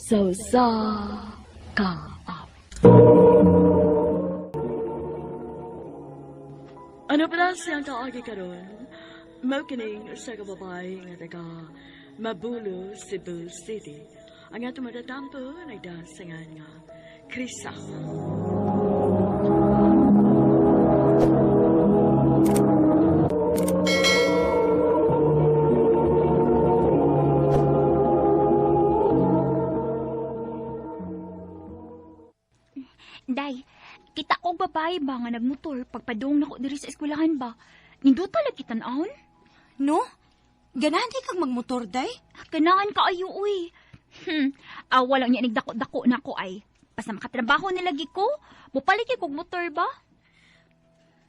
Sa usa ka awit. Ano pala siyang kaagi karon? Mao kining usa ka babae nga taga Mabulo, Cebu City. Ang atong matatampo nagdasangan nga Krisa. Day, kita kog babae ba nga nagmotor pagpadong nako diri sa eskwelahan ba? Ninduta lagi tan-awon? No? Ganahan di kag magmotor, day? Ganahan kaayo uy. Awa lang niya nagdako-dako nako ay. Basta makatrabaho na lagi ko, mupalit kay kog motor ba?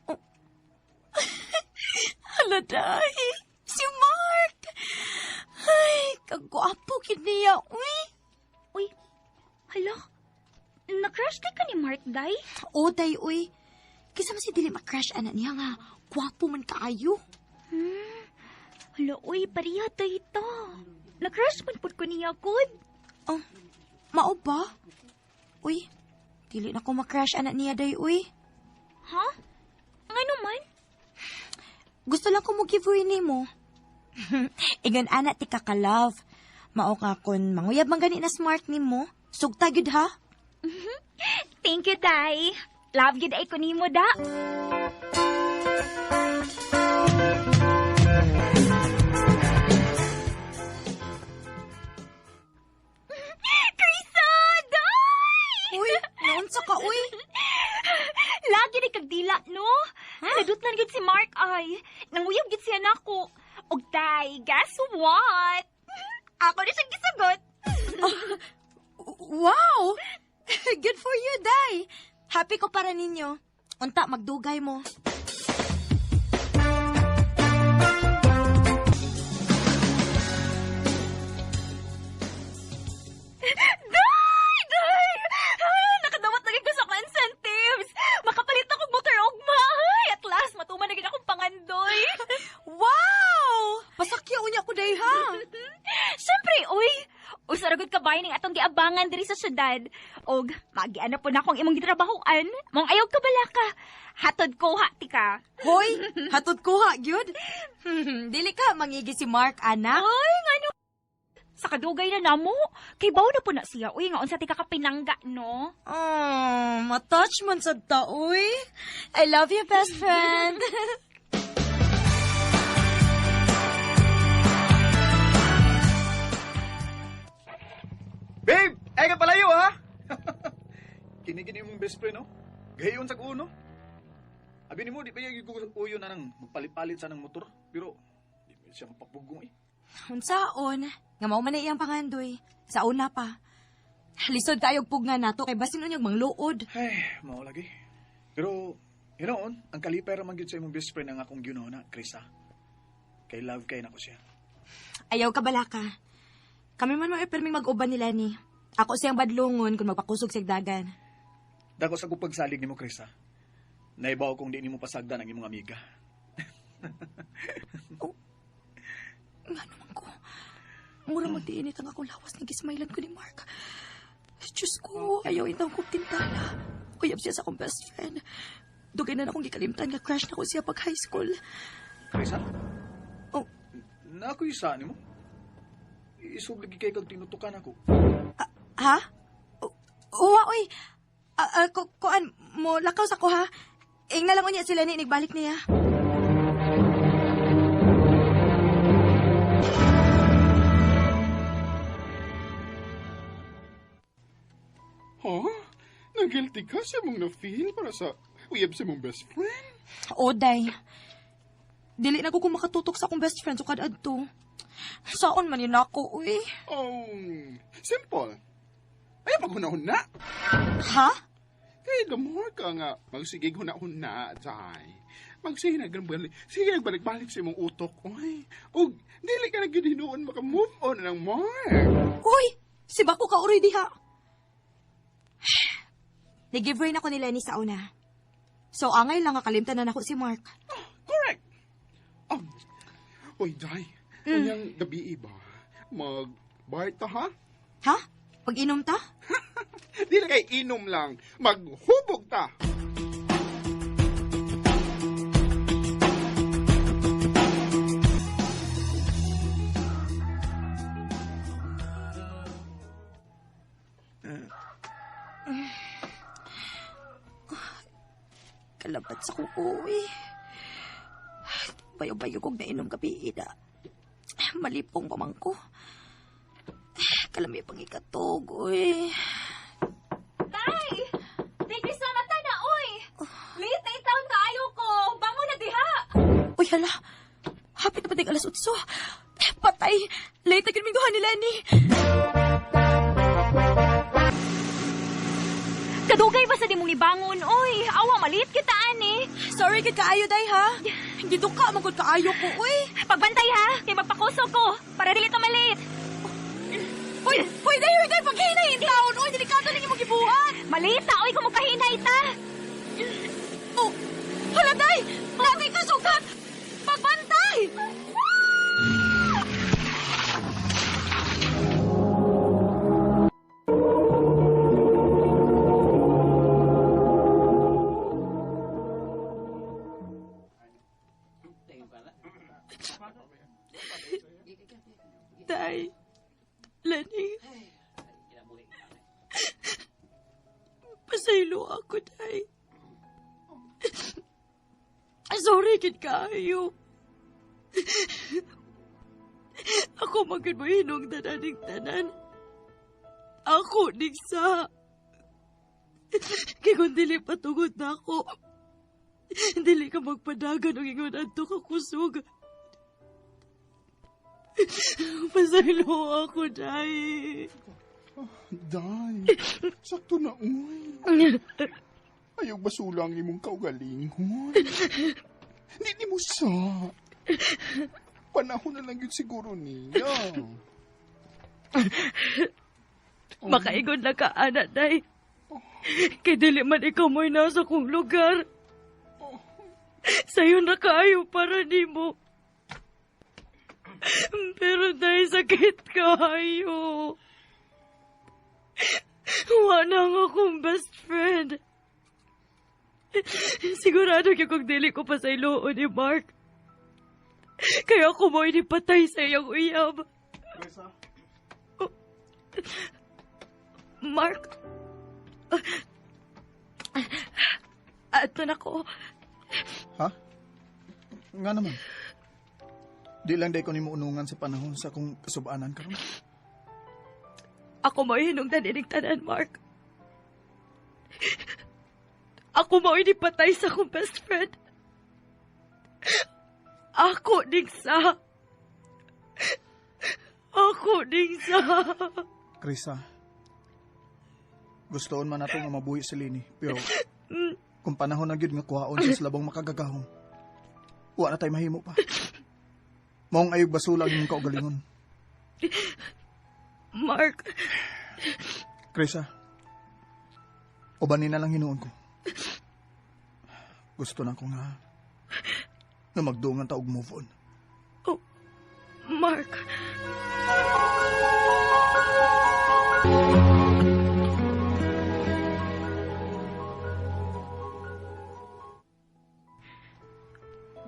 Oh. Hala, day. Si Mark! Ay, kagwapo gid niya, uy. Uy, hala. Na-crush di ka ni Mark, day? O, day, uy. Kisa man si dili ma-crush ana niya nga. Gwapo man kaayo. Hala, uy, pareha tayo ito. Na-crush man pud ko niya, good. Oh, mao ba? Uy, dili na ko ma-crush ana niya, day, uy. Ha? Ngano man? Gusto lang ko mo giveaway nimo. Ingon ana ti ka ka-love. Mao ka kun manguyab man gani na smart nimo. Sugta gyud ha. Thank you, Day. Love gyud ay ko nimo da. Krisa, Day! Uy, naunsa ka uy? Lagi ni kag dila, no? Nadutlan gyud si Mark ay. Nanguyab gyud siya nako. Og Day, guess what? Ako na siyang gisugot. Wow! Good for you, Day. Happy ko para ninyo. Unta, magdugay mo. Day! Day! Nakadawat na ko sa akong incentives! Makapalit ako motor ugma! Ay, at last, matuman na gid akong pangandoy! Wow! Pasakya unya ko, Day, ha? Siyempre, uy! Usa ra gud ka ning atong giabangan diri sa syudad. Og magian na po na akong imong gitrabahoan. Mong ayaw ka bala ka. Hatod ko ha, tika. Hoy, hatod ko ha, gyud. Dili ka mangigi si Mark, anak. Ay, ngano? Sa kadugay na namo. Kay bawo na po na siya. Uy, nga unsa tika ka pinangga, no? Oh, matouch man sad ta, uy. I love you, best friend. Babe! Ay ka palayo, ha? Kinigini mong best friend, no? Gayon sa uno. Abi ni mo, di pa yung uyo na nang magpalit-palit sa nang motor. Pero, di pa siya mapapugong, eh. Unsaon, nga mao man na iyang pangandoy. Sa una pa. Lisod kayo pugna nato kay basin unyog mangluod. Ay, mao lagi. Pero, hinoon, ang kalipay ra man gyud sa imong best friend ang akong ginuuna, Krisa. Kay love kay nako siya. Ayaw ka balaka. Kami man mo pirming mag-uban ni Lenny. Ako siyang badlongon kung magpakusog sa dagan. Dako sa kong pagsalig nimo, Krisa. Naibaw kong di nimo pasagdan ang imong amiga. Oh, nga naman ko. Mura magdiinit ang akong lawas ng gismailan ko ni Mark. Diyos ko, ayaw intang kong tintana. Uyab siya sa akong best friend. Dugay na akong gikalimtan nga crush na ko siya pag high school. Krisa? Oh. Na ako'y sa nimo. Isublig kay kag tinutukan ako. Ha? Uwa, oy. Kuan, mo lakaw sa ko ha. Ingna lang unya sila ni nagbalik niya. Ha? Nag-guilty ka sa mong na-feel para sa uyab sa mong best friend? O, day. Dili na ko kung makatutok sa akong best friend sukad adto. Saon man yun ako, uy. Oh, simple. Ay, pag huna-huna. Ha? Kaya the more ka nga magsigig huna-huna, day. Magsige nagbalik, sige nagbalik-balik sa imong utok, uy. Ug, dili ka na gyud hinuon maka-move on ng more. Uy! Si Bako ka uroy diha. Nag-give way na ko ni Lenny sa una. So, angay lang nga kalimtan na nako si Mark. Oh, correct. Uy, Day. Unyang gabi iba. Mag-bar ta, ha? Ha? Pag-inom ta? Dili kay inom lang. Maghubog ta. Kalabat sa kuko, eh. Bayo-bayo kong nainom gabi, ida. Malipong pamangko. Kalami pang ikatog, uy. Tay! Di Krista mata na, uy! Late na itaon kaayo ko! Bango na diha! Uy, hala. Hapit na pa 8:00. Patay! Late na kinmingguhan ni Lenny. Kadugay ba sa di mong ibangon, uy? Awa, malit kita, ani. Sorry kid kaayo, day, ha? Hindi ka, magod kaayo ko, uy. Pagbantay, ha? Kay magpakusog ko. Para dili ta malit. Uy, uy, day, uy, day, paghinay in taon, uy. Delikado lang yung magibuhat. Malit ta, uy, kung magpahinay ta. Oh, hala, day! Dati ka sugat! Pagbantay! Day, Lenny, pasaylo ako, Day. Sorry, kid kaayo. Ako magid mo hinong tanan tanan. Ako ning sa. Kay kung dili patugod na ako, dili ka magpadagan og ingon adto ka kusog. Pasaylo ako, Day. Day, sakto na, uy. Ayaw basula ang imong kaugalingon. Hindi ni mo sa. Panahon na lang yun siguro niya. Makaigon na ka, ana, Day. Kay dili man ikaw mo'y nasa kong lugar. Sayo na kaayo para nimo. Pero Day, sakit kaayo. Wala nga akong best friend. Sigurado kay kung dili ko pa sa iloon ni Mark. Kaya ako mo'y nipatay sa iyang uyab. Oh. Mark. Ato na ko. Ha? Nga naman. Di lang day ko nimo unungan sa panahon sa akong kasubanan karon. Ako mo'y hinungdan ining tanan, Mark. Ako mo'y nipatay sa akong best friend. Ako ning sa. Ako ning sa. Krisa, gustoon man nato nga mabuhi si Lini, pero kung panahon na gyud nga kuhaon sa labong makagagahom, wa na tay mahimo pa. Maong ayog basula ang imong kaugalingon. Mark. Krisa, ubanin na lang hinuon ko. Gusto na ko nga na magduungan ta og move on. Oh, Mark.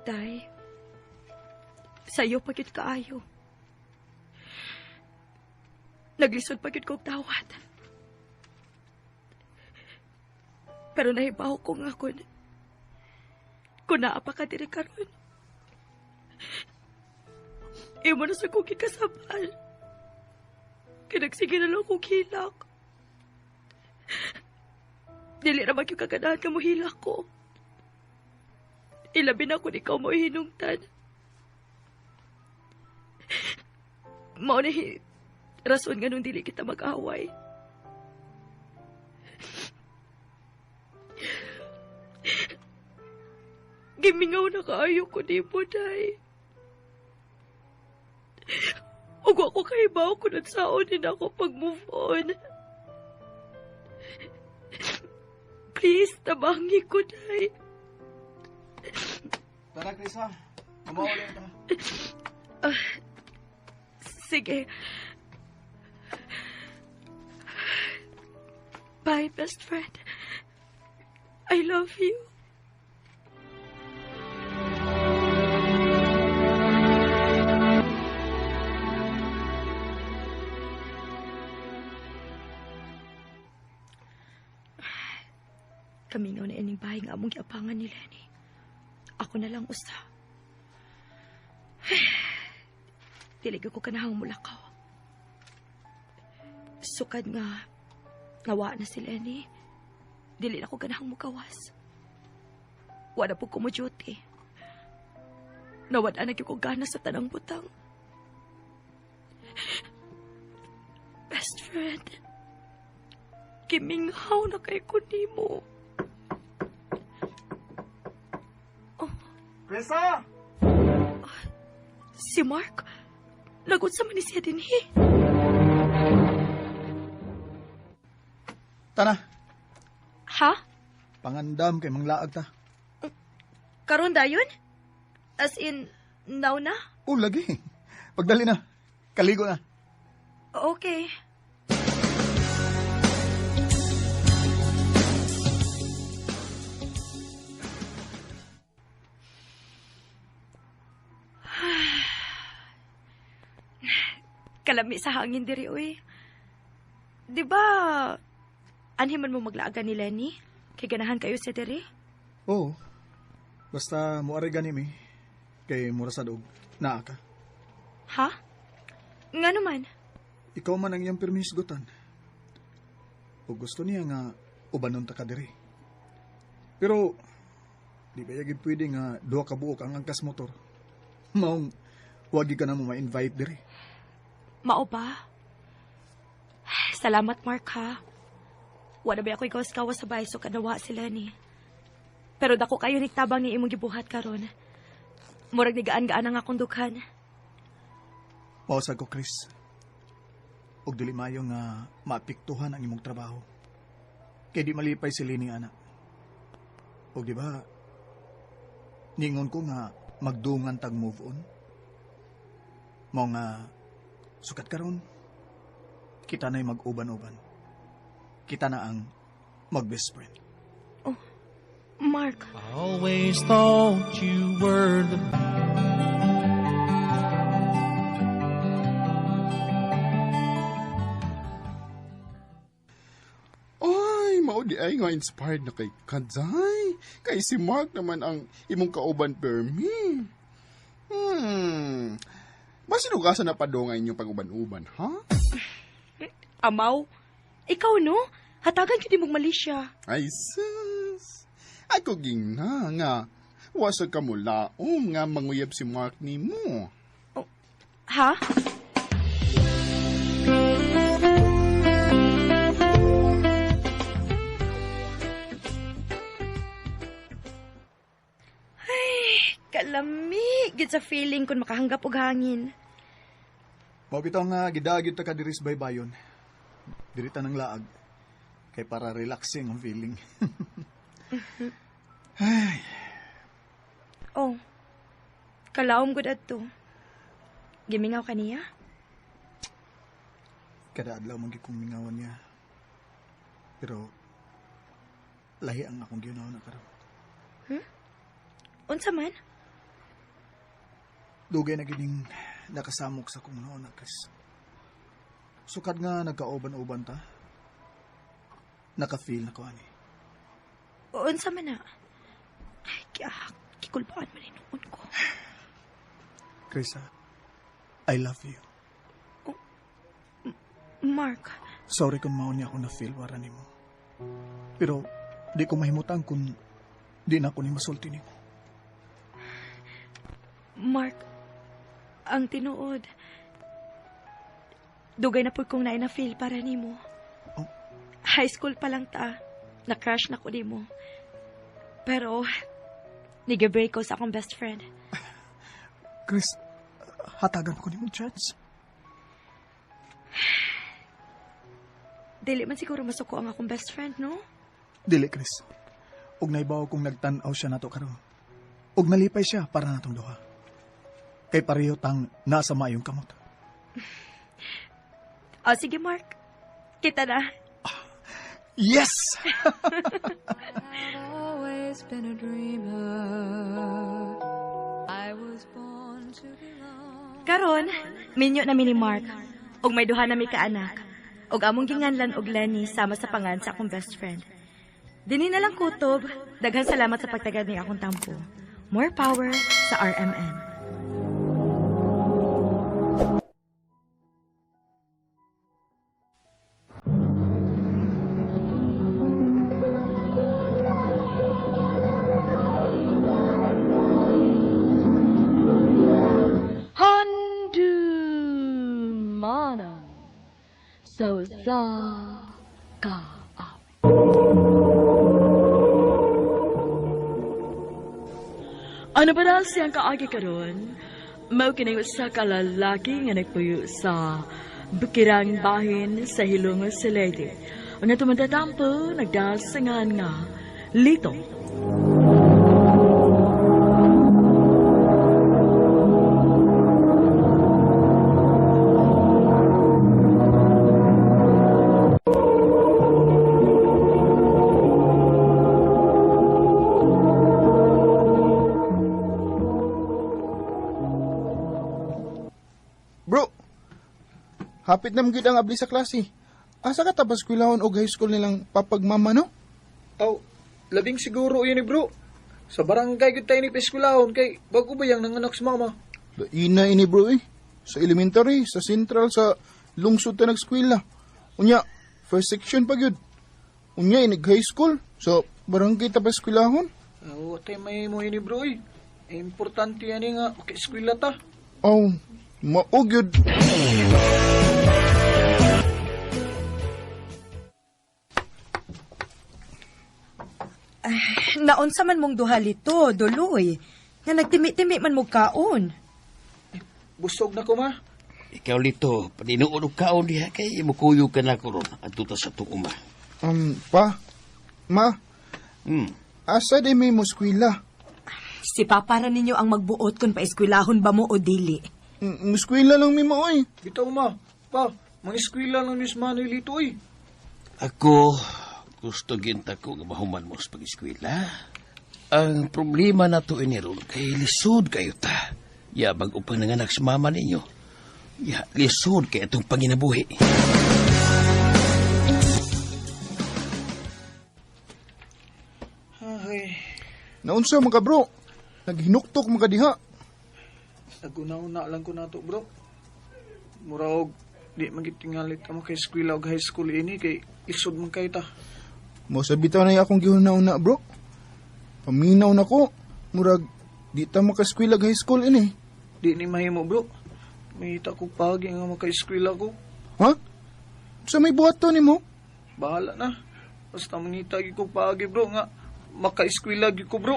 Day, sa'yo pagit kaayo. Naglisod pagit kong tawad. Pero nahibaw ko nga kung naa pa ka diri karon. Imo na sa kong gikasabal. Kinagsige na lang kong hilak. Dili ra man gyud kaganahan ka mo hilak ko. Ilabi na kung ikaw mo hinungtan. Mao ni rason nga nung dili kita mag-away. Gimingaw na kaayo ko di mo, Day. Ug ako kahibaw ko nagsaon din ako pag-move on. Please, tabangi ko, Day. Tara, Krisa. Mamaw ta. Sige. Bye, best friend. I love you. Kamingaw na ining bahay nga among giapangan ni Lenny. Ako na lang usa. Dili ko kanahang mulakaw. Sukad nga nawa na si Lenny. Dili na ko ganahang mukawas. Wala po ko mo duty. Nawad na ko gana sa tanang butang. Best friend, kiminghaw na kay ko nimo. Oh. Krisa! Si Mark? Lagot sa man ni siya dinhi. Tana. Ha? Pangandam kay manglaag ta. Karon dayon? As in, now na? Oh, lagi. Pagdali na. Kaligo na. Okay. Kalami sa hangin diri, uy. Di ba, anhi man mo maglaagan ni Lenny? Kay ganahan kayo sa diri? Oo. Basta muari gani mi. Kay mura sa dog. Naa ka. Ha? Nga naman? Ikaw man ang iyang pirmihisgutan. O gusto niya nga ubanon ta ka diri. Pero, di ba yagi pwede nga duha ka buok ang angkas motor? Maong, wagi ka na mo ma-invite diri. Mao ba? Salamat, Mark, ha? Wala ba ako ikaw-kawas sa bahay so kanawa sila ni. Pero dako kayo nagtabang ni imong gibuhat karon. Murag nigaan-gaan ang akong dughan. Pausag ko, Chris. Og dili maayo nga maapektuhan ang imong trabaho. Kay di malipay si Lenny, ana. Og di ba, ningon ko nga magdungan tag move on. Mao nga, sukat karon, kita na'y mag-uban-uban. Kita na ang mag-best friend. Oh, Mark. I always thought you were the... Ay, mao di ay nga inspired na kay Kaday. Kay si Mark naman ang imong kauban permi. Masinugasan na pa do nga inyong pag-uban-uban, ha? Amaw, ikaw no? Hatagan yun mong mali siya. Ay, sus. Ako ging na nga. Wasa ka mo laom nga manguyab si Mark ni mo. Oh, ha? Ay, kalami. Gid sa feeling kung makahanggap og hangin. Mao bitaw nga gidagit ta ka diri sa baybayon. Diri ta ng laag. Kay para relaxing ang feeling. Ay. Oh. Kalaom gud adto. Gimingaw ka niya? Kada adlaw man gyud kong mingawan niya. Pero lahi ang akong giunaw na karon. Unsa man? Dugay na gining nakasamok sa akong noon, Chris. Sukad nga nagkauban-uban ta. Naka-feel na ko ani. Unsa man na? Ay, kikulbaan man noon ko. Krisa, I love you. Oh, Mark. Sorry kung mao niya ako na-feel wara nimo. Pero di ko mahimutang kung di na ako ni masulti nimo. Mark, ang tinuod, dugay na po kong naay na-feel para nimo. Oh? High school pa lang ta, na-crush na ko nimo. Pero, nag-break ko sa akong best friend. Chris, hatagan ko nimo chance. Dili man siguro masuko ang akong best friend, no? Dili, Chris. Ug naibaw kong nagtan-aw siya nato karon. Ug nalipay siya para natong duha. Kay pareho tang nasa maayong kamot. O, sige, Mark. Kita na. Yes! I've always been a dreamer. I was born to belong. Karon, minyo na mi ni Mark. Ug may duha na mi kaanak. Ug among ginganlan og Lenny sama sa pangan sa akong best friend. Dinhi na lang kutob. Daghan salamat sa pagtagad ni akong tampo. More power sa RMN. Handumanan sa usa ka Ano ba na siyang kaagi karon? Mao kini usa ka lalaki nga nagpuyo sa Bukirang bahin sa Hilongos sa Leyte. Ang tumatatampo, nagdasangan nga Lito. Bro, hapit na gyud ang abli sa klase. Asa ka tapos eskwelahon og high school nilang papagmama, no? Aw, labing siguro yun eh, bro. Sa barangay gyud tayo ni peskulahon kay bago ba yang nanganak sa mama? Ina ini bro eh. Sa elementary, sa central, sa lungsod ta nagskwela. Unya, first section pa gyud. Unya inig high school. Sa barangay ta pa eskwelahon. Aw, atay may mo ini bro eh. Importante yan eh nga makaeskwela ta. Aw, mao gyud. Naunsa man mong duha lito, duloy. Nga nagtimi-timi man mo kaon. Busog na ko ma. Ikaw lito, paninuod og kaon diha kay imukuyog ka na ko ron adto ta sa atong uma. Pa, ma, asa di may mo eskwela? Si papa ra ninyo ang magbuot kung paeskwelahon ba mo o dili. Eskwela lang mi mo oy. Bitaw ma. Pa, mangeskwela lang ni Manoy Lito eh. Ako gusto ginta ko nga mahuman mo sa pag-eskwela. Ang problema na to ini ron kay lisod kayo ta. Ya bag-o pang nanganak sa mama ninyo. Ya lisod kay atong panginabuhi. Ay, Naunsa man ka bro? Naghinuktok man ka diha. naguna-una lang ko nato bro. Muraog di magitingalit ang makaeskwela og high school ini kay lisod man kay ta. Mo sa bitaw na akong gihuna-una bro. Paminaw na ko. Murag di ta makaeskwela high school ini. Di ni mahimo bro. Mahita ko pagi nga makaeskwela ko. Ha? Sa may buhat to nimo? Bahala na. Basta mangita gyud ko paagi bro nga makaeskwela gyud ko bro.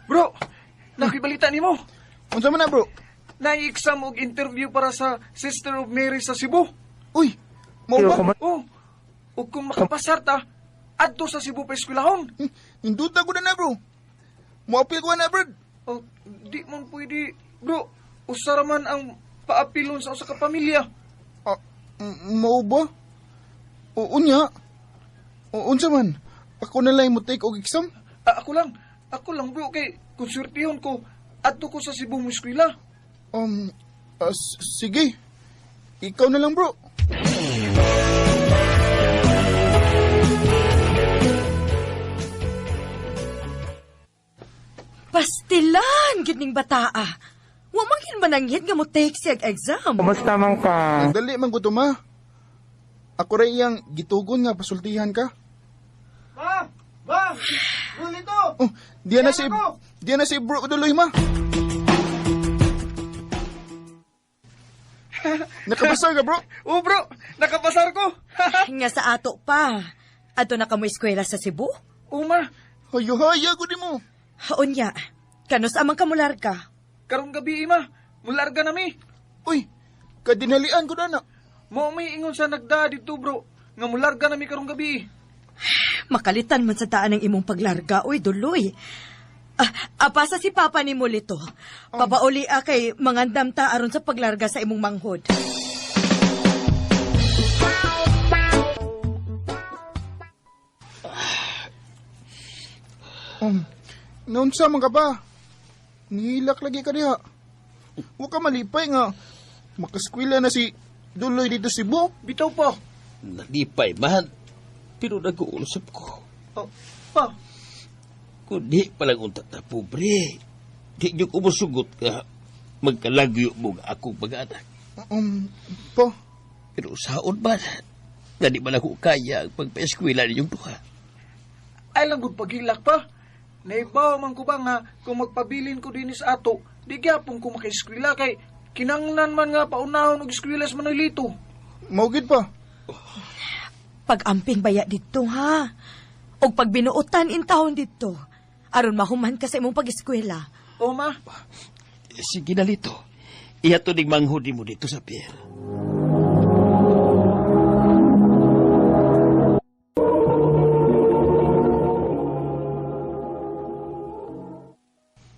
Bro, nakibalita nimo. Unsa man na bro? Nai-exam og interview para sa Sister of Mary sa Cebu. Uy, mao ba? Oh, ug kung makapasar ta, adto sa Cebu pa eskwelahon. Induta ko na na bro. Moapil ko na bro. Oh, di man pwede, bro. Usa ra man ang paapilon sa usa ka pamilya. Ah, mao ba? O unya. O unsa man? Ako na lang mo take og exam. Ah, ako lang. Ako lang bro kay kung swertihon ko adto ko sa Cebu mo eskwela. Sige. Ikaw na lang bro. Pastilan, gid ning bataa. Wa man gid mananghid nga mo take siya exam. Kumusta man ka? Nagdali man ko to ma. Ako ra iyang gitugon nga pasultihan ka. Ma! Ma! Bro, Lito! Oh, diya na si bro duloy ma. Nakapasar ka bro? Oh bro, nakapasar ko. Nga sa ato pa. Adto na kamo eskwela sa Cebu? Oh ma, Hayo-haya ko di mo. Unya, kanus amang kamular ka? karong gabi ma, mularga na mi. Uy, kadinalian ko na na. Mao may ingon sa nagda dito bro, nga mularga na mi karong gabi. Makalitan man sa taan ang imong paglarga, uy, duloy. Apasa si Papa ni Mulito. Papauli kay mangandam ta aron sa paglarga sa imong manghod. Naunsa man ka ba? Nihilak lagi ka diha. Huwag ka malipay nga. Makaskwila na si Duloy dito si Cebu. Bitaw pa. Nalipay man, pero nag-uusap ko. Oh, pa. Kundi palang unta ta, pobre. Di nyo kumusugot ka. Magkalagyo mo nga akong mag-anak. Pa. Pero saon man, nga di man ako kaya ang pagpa-eskwela ninyong duha. Ay lang gud paghilak pa. Naibaw man ko ba nga kung magpabilin ko dinhi sa ato, di gyapon ko makaeskwela kay kinanglan man nga paunahon og eskwela sa Manolito. Maugid pa. Pag-amping baya dito ha. Og pagbinuotan in taon dito. Aron mahuman ka sa imong pag-eskwela. O ma, Sige na lito. Ihato ning manghod mo dito sa pier.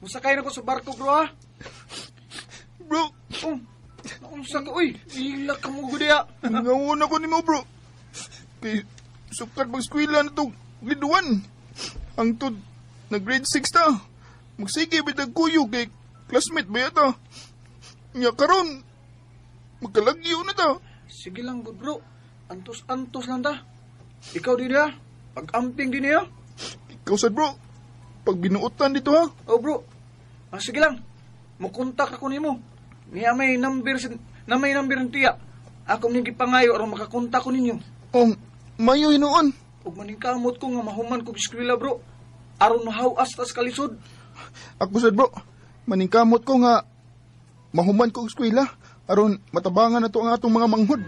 musakay na ko sa barko bro ha. Bro, Oh, naunsa ka uy, hilak ka mo gud diha. nangawon ako ni mo bro. Kay sukat mag-eskwela na to grade 1. Ang tod na grade 6 ta. Magsige bitag kuyo kay classmate ba yata. Nya karon magkalagyo na ta. Sige lang gud bro. Antos-antos lang ta. Ikaw din ha. Pag-amping din niya. Ikaw sad bro. Pag binuotan dito ha. Oh bro. Ah, sige lang. Mukontak ako nimo. Niya may number na may number ng tiya. Ako ning gipangayo aron makakontak ko ninyo. Mayo hinuon. Ug maningkamot ko nga mahuman kog eskwela bro. Aron mahawas tas kalisod. Ako sad bro. Maningkamot ko nga mahuman ko og eskwela aron matabangan na to ang atong mga manghod.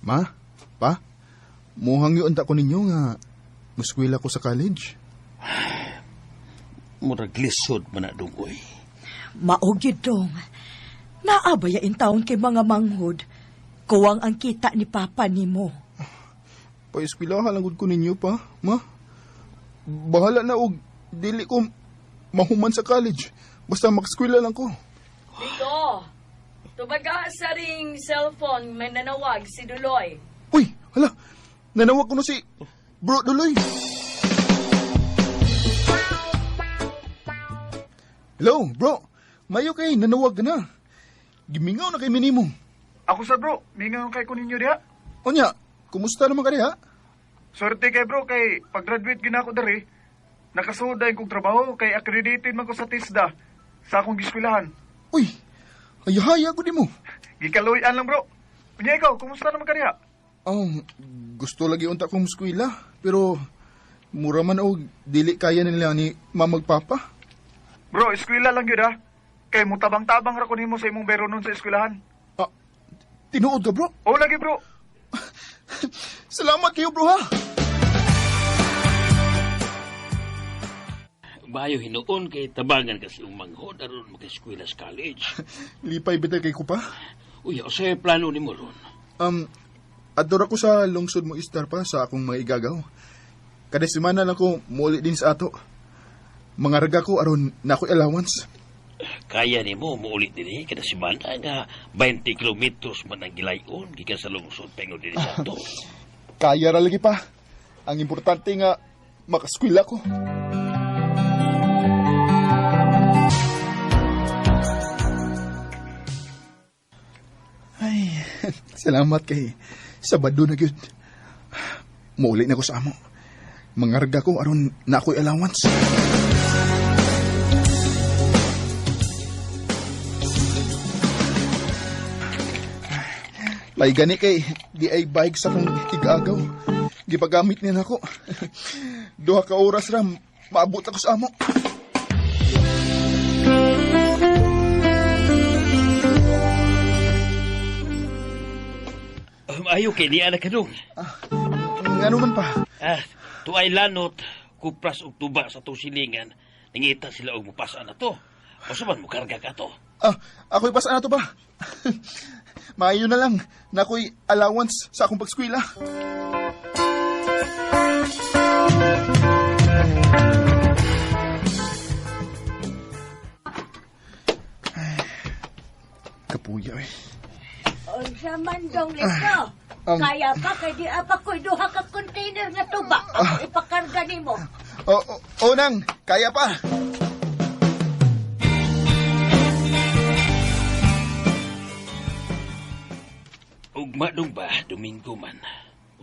Ma, pa, muhang yun ta ko ninyo nga muskwela ko sa college. Murag lisod man na dungoy. Maog yun dong. Naabaya in taon kay mga manghod. Kuwang ang kita ni Papa nimo. Paeskwelahan lang gud ko ninyo pa, ma. Bahala na og dili ko mahuman sa college. Basta makaskwela lang ko. Lito, tubaga sa ring cellphone may nanawag si Duloy. Uy, hala, nanawag ko na si Bro Duloy. Hello, bro. Mayo kay nanawag ka na. Gimingaw na kay minimo. Ako sa bro, mingaw kay ko ninyo diha. Onya, kumusta naman ka diha? Swerte kay bro kay pag-graduate gina ako diri. Nakasuday kog trabaho kay accredited man ko sa TISDA sa akong giskwelahan. Uy, hayahaya ko di mo. Gikaluy-an lang bro. Unya ikaw, kumusta naman ka diha? Gusto lagi unta kong eskwela, pero mura man og dili kaya nila ni mamagpapa. Bro, eskwela lang yun ha. Kay mutabang-tabang ra ko nimo sa imong bero nun sa eskwelahan. Ah, tinuod ka bro? Oo lagi bro. Salamat kayo bro ha. Bayo hinuon kay tabangan kasi yung manghod aron makaeskwela sa college. Lipay bitay kay ko pa. Uy, unsay plano nimo ron? Ador ako sa lungsod mo istar pa sa akong mga igagaw. Kada semana lang ko muuli din sa ato. Mangarga ko aron na ako'y allowance. Kaya nimo muuli dinhi kada semana nga 20 kilometros man ang gilayon gikan sa lungsod paingon dinhi sa ato. Kaya ra lagi pa. Ang importante nga makaskwela ko. Ay, salamat kay Sabado na gyud. Muuli na ko sa amo. Mangarga ko aron na ako'y allowance. Lay gani kay di ay bike sa akong igagaw. Gipagamit niya nako. 2 ka oras ra maabot ako sa amo. Maayo kay niya na kadung. Ngano man pa? Tuay lanot, kupras og tuba sa tong silingan. Nangita sila og mupasaan na to. O sa man mukarga ka to. Ako'y pasaan na to ba? Maayo na lang na ako'y allowance sa akong pagskwela. Kapuya eh. Unsa man dong lito? Kaya pa kay di apa ko'y duha ka container na tuba. Ako ipakarga nimo. O, nang, kaya pa. Ugma dong ba, Domingo man.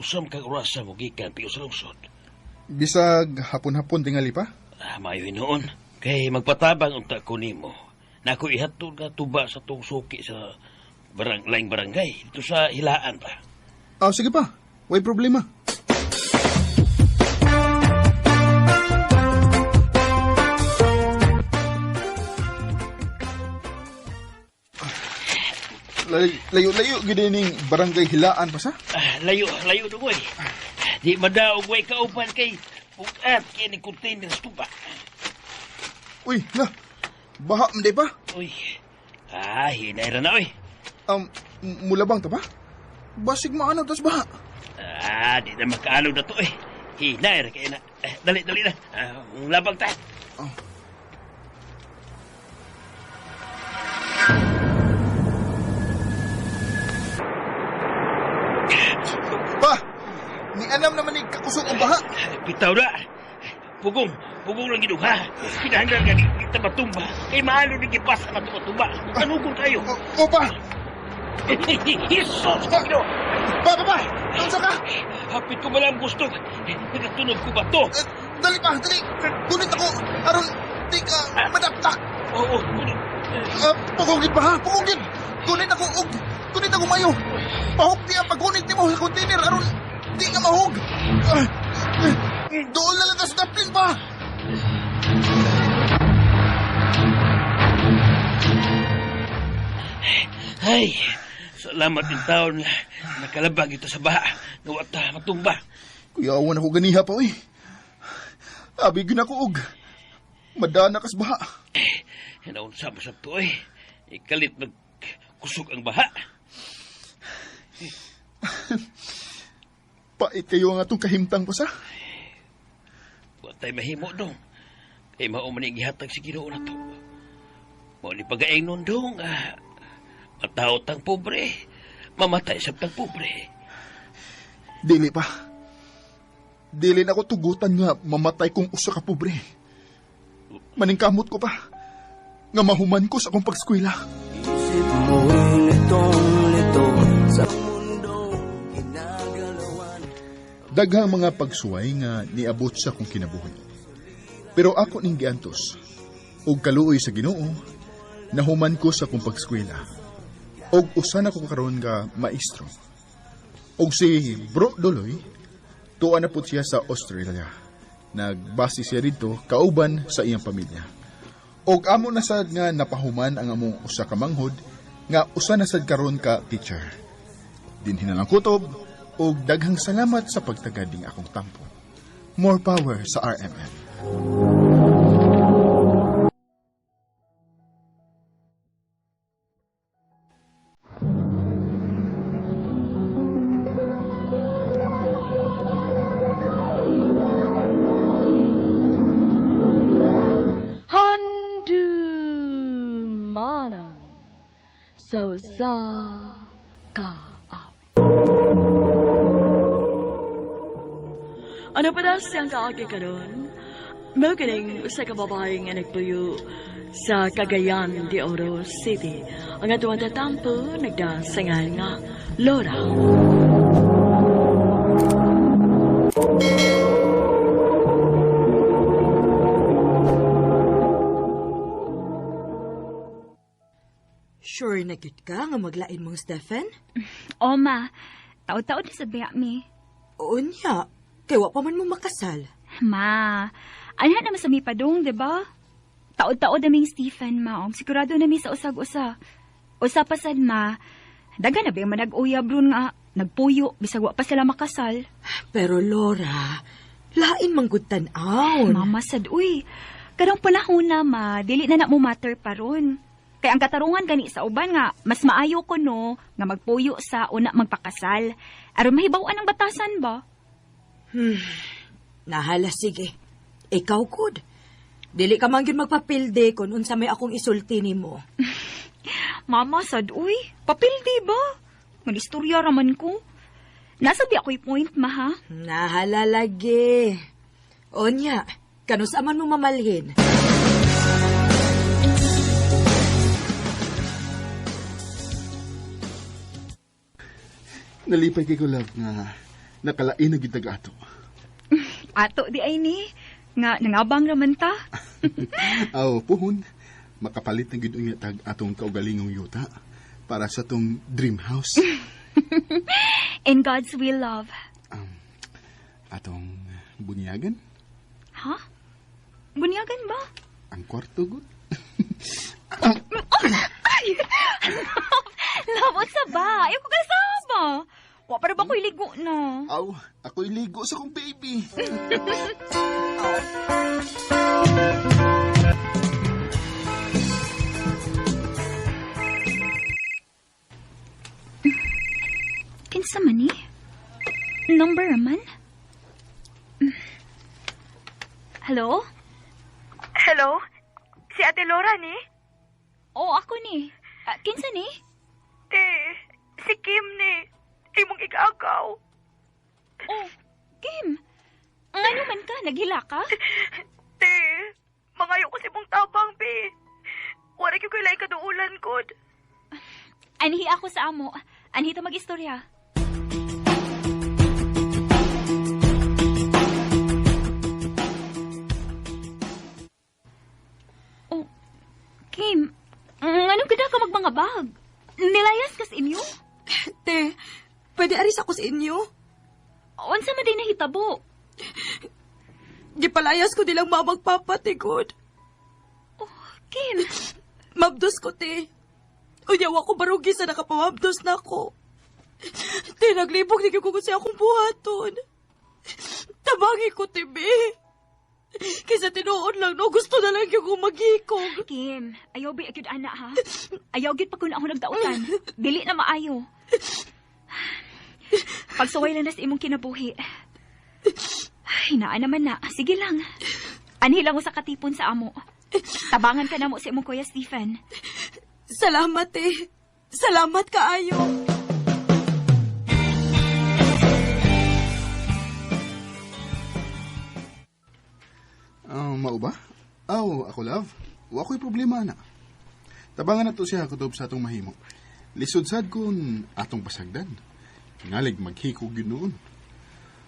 Usam kag orasa mo gikan piyo sa lungsod. Bisag hapon-hapon tingali pa? Maayo noon. Kay magpatabang unta ko nimo. Na ako ihatod nga tuba sa tong suki sa laing barangay. Dito sa Hilaan pa. Sige pa. Way problema. Layo-layo gid ning barangay Hilaan pa sa? Layo, layo dugoy. Di madaog way kauban kay bugat kay ni container sa tuba. Uy, la. Baha man di pa? Uy. Hinay ra na oy. Mulabang ta ba? Basig maano tas baha. Di na makaano na to eh. Hinay ra kay na. Dali, dali na. Labang ta. Oh. Pa! Ni anam naman ni kakusog ang baha. Bitaw na. Pugong, pugong lang ginuha. Kinahanglan nga di kita matumba. Kay maalo ni gipasa na tumatumba. Tanugong tayo. O, pa! Jesus! Ginoo! Pa, pa, pa! Unsa ka? Hapit ko ba lang gusto? Nagatunog ko ba to? Dali pa, dali! Gunit ako! Aron, di ka madaptak! Oo, gunit. Pugongin pa ha? Pugongin! Gunit ako og! Gunit ako mayo! Pahok di ang paggunit mo sa container aron di ka mahog! Doon na lang sa daplin pa! Ay, salamat din taon nga nakalabag ito sa baha. Nga ta matumba. Kuya, awan ako ganiha pa, uy. Abi gyud ako og madana kas baha. Naunsa pa sa to, uy. Ikalit magkusog ang baha. Pait kayo ang atong kahimtang pa sa. Wa tay mahimo dong. Kay mao man ang gihatag si Ginoo na to. Mao ni pagaing nun dong. Mataw tang pobre. Mamatay sab tang pobre. Dili pa. Dili na ko tugutan nga mamatay kung usa ka pobre. Maningkamot ko pa. Nga mahuman ko sa akong pagskwela. Isip mo'y litong-lito sa mundong ginagalawan. Daghang mga pagsuway nga niabot sa akong kinabuhi. Pero ako ning giantos. Og kaluoy sa Ginoo, nahuman ko sa akong pagskwela. Og usa na ko karon nga maestro. Og si Bro Doloy, tuwa na pud siya sa Australia. Nagbase siya didto kauban sa iyang pamilya. Og amo na sad nga napahuman ang among usa ka manghod nga usa na sad karon ka teacher. Dinhi na lang kutob og daghang salamat sa pagtagad ning akong tampo. More power sa RMN. Handumanan sa usa ka awit. Ano pa daw siyang kaagi karon? Mao kining usa ka babae nga nagpuyo sa Cagayan de Oro City. Ang atong tatampo nagdasangan nga Laura. Sure na gyud ka nga maglain mong Stephen? O, ma. Taod-taod na sa biya mi. Oo niya. Kay wa pa man mo makasal. Ma, anha naman sa mi padung, di ba? Taod-taod na ming Stephen, ma. Og sigurado na mi sa usag-usa. Usa pa sad, ma. Daga na ba yung manag-uyab ron nga Nagpuyo, bisag wa pa sila makasal. Pero Laura, lain man gud tan-awon. Mama sad, uy. Karong panahon na, ma, dili na na mo matter pa ron. Kay ang katarungan gani sa uban nga, mas maayo ko no, nga magpuyo sa una magpakasal. Aron mahibaw-an ang batasan ba? Nahala, sige. Ikaw, good. Dili ka man gyud magpapilde kung unsa may akong isulti nimo. Mama sad, uy, papildi ba? Manistorya raman ko. Nasa di ako'y point, ma, ha? Nahala lagi. Onya, kanusa man mo mamalhin? Nalipay kay ko, love, nga nakalain na gid ato. Ato di ay ni, nga nangabang raman ta. Aw, puhon, makapalit na gid unya tag atong kaugalingong yuta para sa tong dream house. In God's will, love. Atong bunyagan, Ha? Bunyagan ba? ang kwarto gud. Ay! Love, unsa ba? Ayaw ko kasama. Wa pa ra ba ko'y ligo na? Aw, ako'y ligo sa kong baby. Kinsa man ni? Number man? Hello? Hello? Si Ate Laura ni? Oo, ako ni. Kinsa ni? Te, si Kim ni. Imong igagaw. Oh, Kim. Ngano man ka? Naghila ka? Te, mangayo ko sa imong tabang, be. Wala gyud ko'y laing kaduulan kod. Anhi ako sa amo. Anhi ta mag-istorya. Oh, Kim, nganong ganda ka magbangabag? Nilayas ka sa inyo? Te, pwede aris ako sa inyo? Unsa man day nahitabo? Gipalayas ko nilang mamagpapatigod. Oh, Kim, Mabdos ko, te. Unya, wa ko barugi sa nakapamabdos na ako. Te, naglibog ni ko sa akong buhaton. Tabangi ko, te, be. Kaysa tinuod lang, no, gusto na lang yung maghikog. Kim, ayaw ba gyud ana ha? Ayaw gyud pa kun ako nagdautan. Dili na maayo. Pagsuway lang na sa imong kinabuhi. Ay, naa naman na. Sige lang. Anhi lang ko sa katipon sa amo. Tabangan ka na mo sa imong Kuya Stephen. Salamat, te. Salamat kaayo. Mao ba? Aw, ako love. Wa ko'y problema na. Tabangan na to siya kutob sa atong mahimo. Lisod sad kun atong pasagdan. Ngalig maghikog yun noon.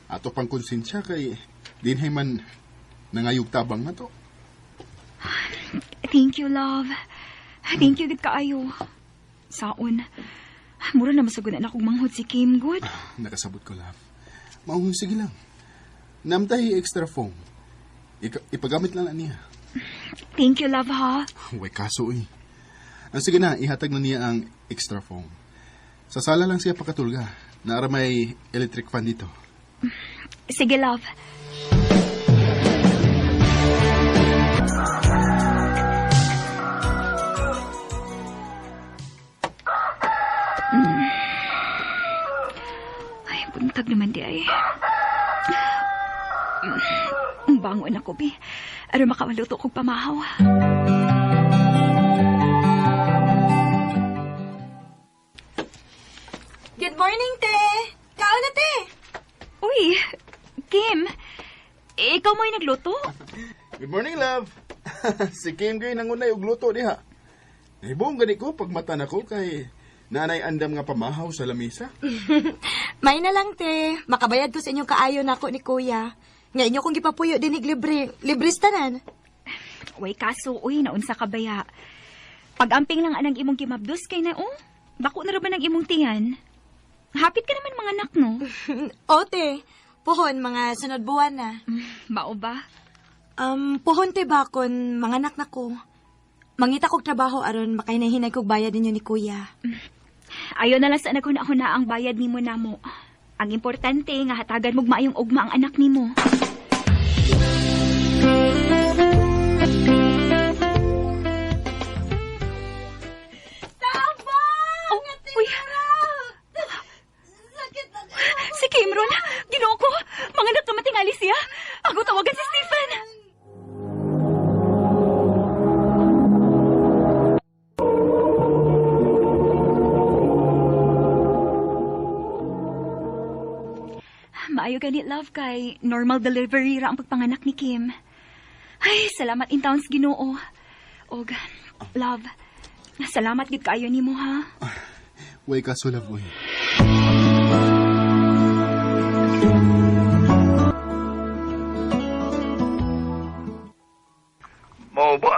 Ato pang konsensya kay dinhay man nangayog tabang na to. Thank you, love. Thank you, gid kaayo. Saon. Mura na masugod na akong manghod si Kim, good. Nakasabot ko, love. Maungon, sige lang. Namtahi extra foam. Ipagamit lang na niya. Thank you, love, ha? Way kaso eh. Ang sige na, ihatag na niya ang extra foam. Sa sala lang siya pakatulga. Naara may electric fan dito. Sige, love. Ay, buntag naman di ay. Ang bangon ako, bi. Aron makaluto kog pamahaw. Good morning, te. Kaon na, te. Uy, Kim. Ikaw mo'y nagluto? Good morning, love. Si Kim gay nangunay og luto diha. Nahibong gani ko pagmata nako kay nanay andam nga pamahaw sa lamisa. May na lang, te. Makabayad ko sa inyong kaayo nako ni Kuya. Nga inyo kong gipapuyo dinig libre. Libris tanan. Uy, kaso, uy, naunsa ka baya. Pag-amping lang anang imong gimabdos kay na, oh. Bako na ra ba ng imong tiyan? Hapit ka naman mga anak, no? O, te. Puhon, mga sunod buwan na. Mao ba? Puhon, te ba, kun mga anak na ko. Mangita kog trabaho aron makahinay-hinay kog bayad ninyo ni Kuya. Ayo na lang sa naghuna-huna ang bayad nimo namo. Ang importante nga hatagan mo maayong ugma ang anak nimo. Tabang! Oh, uy. Sakit na Si Cameron, Ginoo ko, mga anak na matingali siya. Ako tawagan si Stephen. Maayo gani, love, kay normal delivery ra ang pagpanganak ni Kim. Ay, salamat in towns Ginoo. Og, love, salamat gid kaayo nimo ha. Way kaso, love, uy. Mao ba?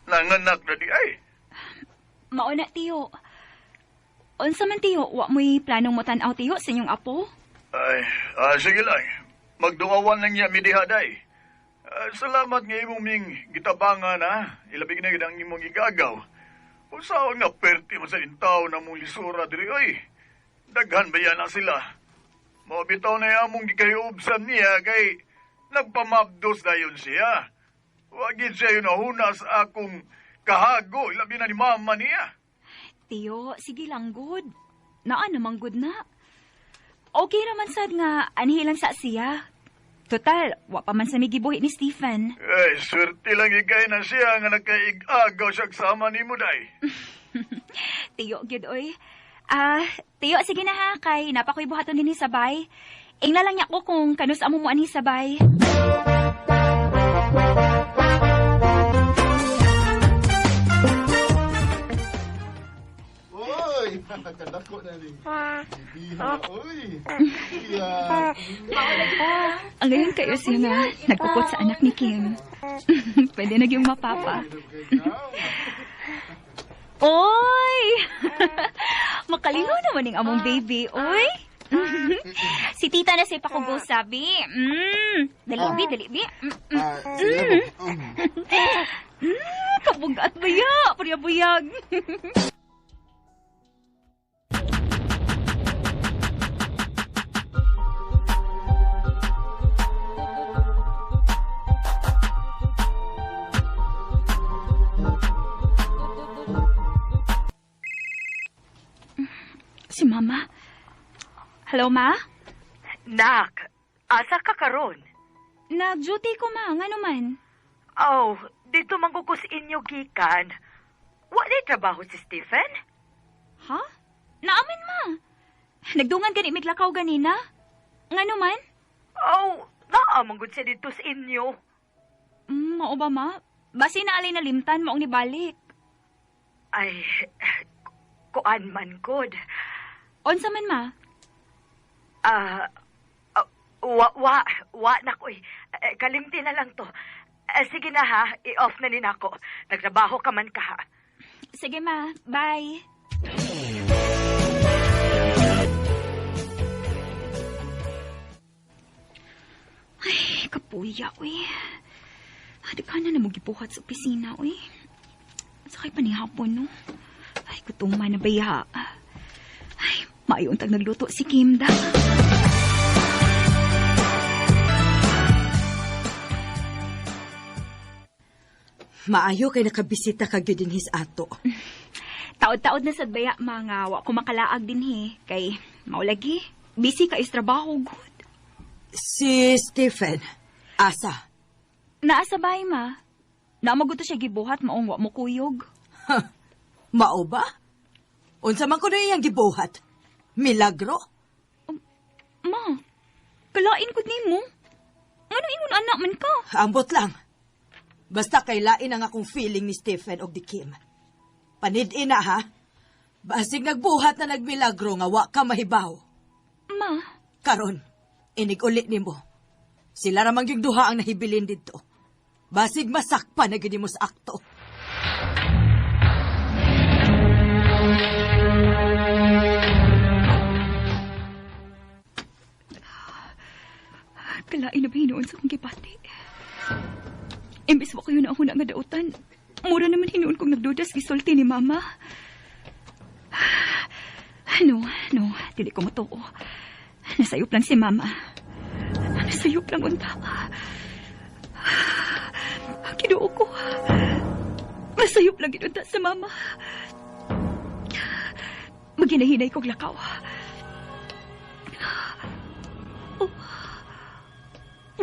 Nanganak na di ay. Mao na, tiyo. Unsa man, tiyo, wa mo'y planong mo tan-aw, tiyo, sa inyong apo? Ay, sige lang. Magduawan lang niya midihaday. Salamat nga imong ming gitabangan ha. Ilabig na gid ang imong igagaw. Usaon nga perti mo sa intaw na mong lisura diri oy. Daghan ba yan na sila? Mao bitaw na among gikayubsan niya kay nagpamabdos dayon siya. Wagid siya yun nahuna sa akong kahago, ilabi na ni mama niya. Tiyo, sige lang, good. Naa namang good na. Okay raman sad nga, anhi lang sa siya. Total, wa pa man sa migibuhi ni Stephen. Ay, swerte lang ikay na siya nga nakaig-agaw siya sama ni mo, day. Tiyo, gyud oy. Tiyo, sige na ha, kay napakoy buhaton dinhi sabay. Ingna lang niya ko kung kanus amo mo anhi sabay. Oy, kadako na ni. Bibiha, oy. Yeah. Ang ngayon kayo siya nga, nagpupot sa anak ni Kim. Pwede na yung mapapa. Oy! Makalino naman yung among baby, oy! Si tita na siya pakugo sabi. Dali, bi, dali, bi. Sige po. Kabugat ba ya? Purya-buyag. Si Mama. Hello, Ma? Nak, asa ka karon? Nag-duty ko, Ma. Nga naman. Oh, dito mangkukus inyo gikan. Wa di trabaho si Stephen? Ha? Naamin, Ma. Nagdungan gani miglakaw ganina. Nga naman? Oh, naa manggod siya dito sa inyo. Mao ba, Ma? Basi na alay na limtan, maong nibalik. Ay, kuan man god. Unsa man, Ma? Wa na ko eh. Kalimti na lang to. Sige na ha, i-off na ni nako. Nagtrabaho ka man ka ha. Sige ma, bye. Ay, kapuya, uy. Adi ka na na magibuhat sa opisina, uy. Sakay pa ni hapon, no? Ay, gutuman na baya. Ay, maayon tag nagluto si Kim, da. Maayo kay nakabisita ka gyud dinhi sa ato. Taod-taod na sad baya mga wa ko makalaag dinhi kay maulagi busy ka is trabaho gud. Si Stephen, asa? Naa sa bahay ma. Naa maguto siya gibuhat maong wa mo kuyog. Ha, mao ba? Unsa man kuno iyang gibuhat? Milagro? Ma, kalain gud nimo. Ngano ingon anak man ka? Ambot lang. Basta kay lain ang akong feeling ni Stephen og di Kim. Panid-in na ha. Basig nagbuhat na nagmilagro nga wa ka mahibaw. Ma. Karon, inig-uli nimo. Sila ramang yung duha ang nahibilin dito. Basig masakpa na gid nimo sa akto. Kalain na ba hinuon sa akong gibati? Imbis wa kayo na ako na nga dautan, mura naman hinuon kong nagdudas gisulti ni Mama. No, no, dili ko motoo. Nasayop lang si mama. Nasayop lang unta. Kinuo ko. Masayop lang ginunta sa mama. Maginahinay kog lakaw. Oh,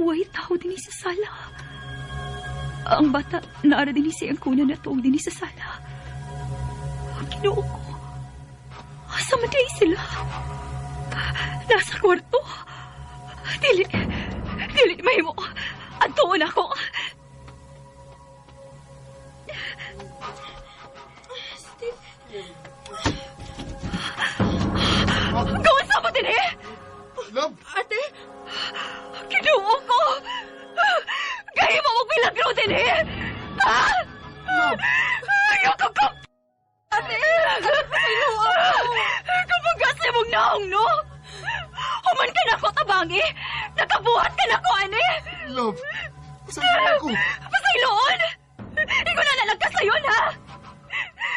way tao din sa sala. Ang bata, naara din siya ang kuna na tuog din sa sala. Kinuo ko. Asa man di sila? Nasa kwarto. Dili, dili mahimo. Antuon ako. Gawan sa mo din eh! Love! Ate! Kinuo ko! Gaya mo magbilagro din eh! Ha? Love! Ayoko ko! Ate! Kapag kasi mong naong, no? Human ka na ako, tabangi! Nakabuhat ka na ko, ani! Love! Pasayloon ako! Pasayloon! Ikaw na nalang ka sayon, ha?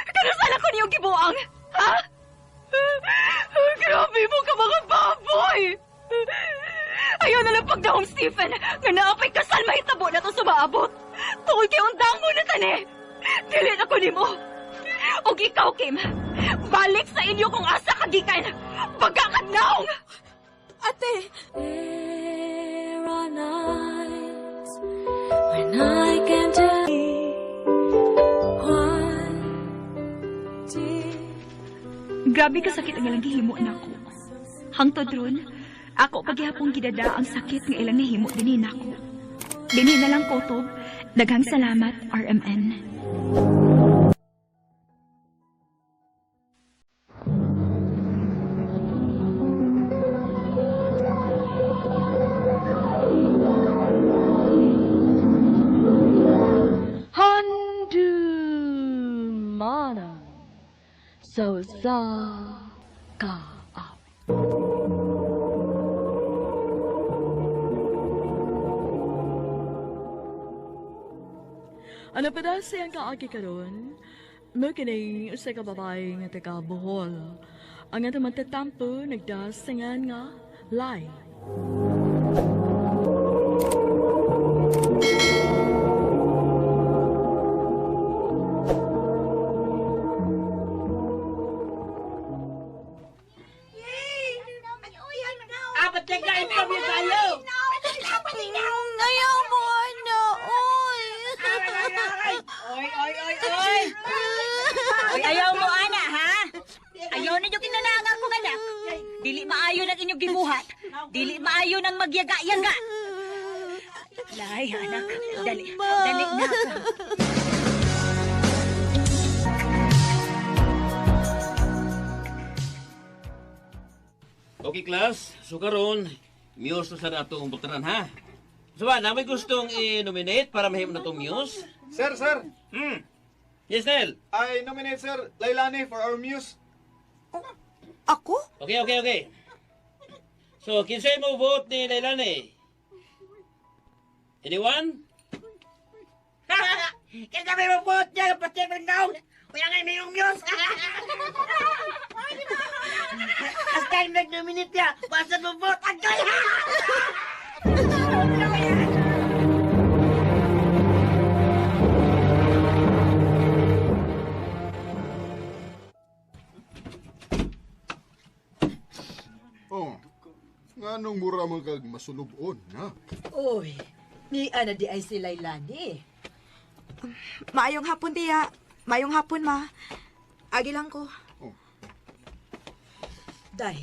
Kanusala ko niyong gibuang, ha? Grabe mo ka mga baboy! Ayaw na lang pagdahong, Stephen, nga naapay kasal mahitabo na to sumaabot. Tungod kay undang mo na tani. Dili na ko nimo. Og ikaw, Kim, balik sa inyo kung asa kagikan. Baga kag naong! Ate! There are nights when I can't tell why did Grabe ka sakit ang ilang gihimo nako. Hangtod ron, ako paghihapong gidada ang sakit nga ilang nahimo dinhi nako. Dinhi na lang kotob. Daghang salamat, RMN. Handumana so sa ka Ano pa daw siyang kaagi karon? Mo kining usa ka babae nga taga Bohol. Ang atong matatampo nagdasingan nga Lai. Apat ka kain pa mo tayo! Ayaw mo, ana! Oy! Oy, oy, oy, oy! Oy, ayaw mo, ana, ha? Ayaw ninyo kinanangan kong anak. Dili maayo ng inyong gibuhat. Dili maayo ng magyaga-yaga. Lay, anak. Dali, dali na. Okay, class. So karon, muse na sa atong butaran, ha? So ba, na may gustong i-nominate para mahimo na itong muse? Sir, sir. Yes, Nel. I nominate Sir Lailani for our muse. Ako? Okay. So, kinsay mo vote ni Lailani? Anyone? Kaya may vote niya, pati ng naong. Kaya nga may muse. Hasta yung nag-nominate niya, basta mo vote, agay! Oh, nganong mura man kag masulubon, ha? Uy, ni ana di ay si Lailani. Maayong hapon, tiya. Maayong hapon, ma. Agi lang ko. Oh. Day,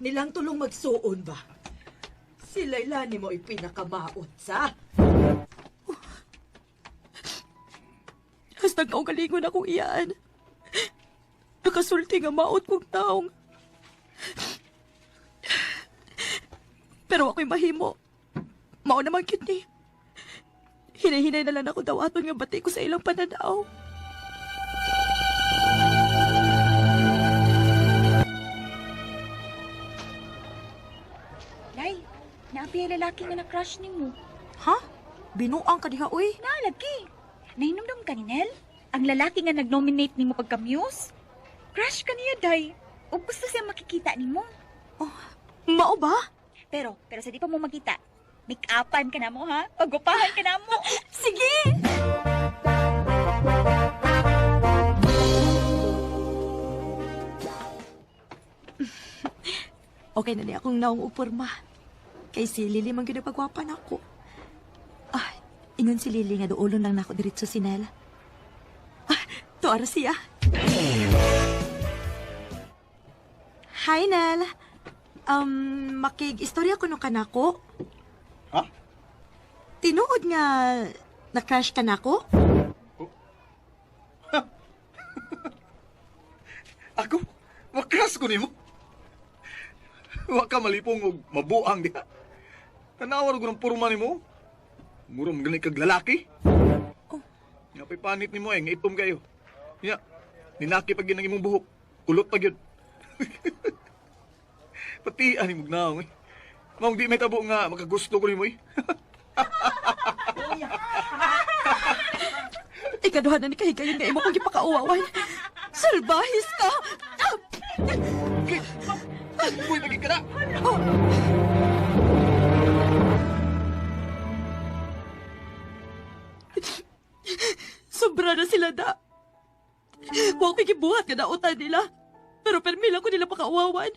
nilang tulong magsuon ba? Si Lailani mo ipinakamaot sa. Hasta kaugalingon akong iyaan. Nakasulti nga maot kong taong. Pero ako'y mahimo. Mao naman cute ni. Hinay-hinay na lang ako dawaton nga bati ko sa ilang pananaw. Lay, naapi ang lalaki nga na-crush nimo. Ha? Binuang ka diha, uy. Naalagi. Nahinumdum ka ni Nel? Ang lalaki nga nag-nominate nimo pagka-muse? Crush ka niya, Day. Ug gusto siya makikita nimo. Oh, mao ba? Pero sa di pa mo makita, make-upan ka na mo, ha? Pagupahan ka na mo. Sige! Okay na niya akong naong upurma. Kay si Lily man gyud pagwapa nako. Ah, ingon si Lily nga duolon lang nako diretso si Nel. Ah, tuara siya. Hi, Nel. Makig-istorya ko no kanako. Ha? Tinuod nga na-crush ka nako? Oh. Ako? Makras ko nimo? Wa ka malipong og mabuang diha. Tanawa ko ng porma nimo. Mura man gani kag lalaki. Oh. Nga pa'y panit nimo eh, nga itom kayo. Nya, ninaki pag yun ang imong buhok. Kulot pa gyud. Pati ani mo gnaong eh. Maong di may tabo nga makagusto ko nimo eh. Ikaduha na ni kahigayon nga imo kong gipakauwawan. Salbahis ka! Uy, lagi ka na! Oh. Sobra na sila da. Huwag ko'y gibuhat nga nautan nila. Pero permila ko nila pakauwawan.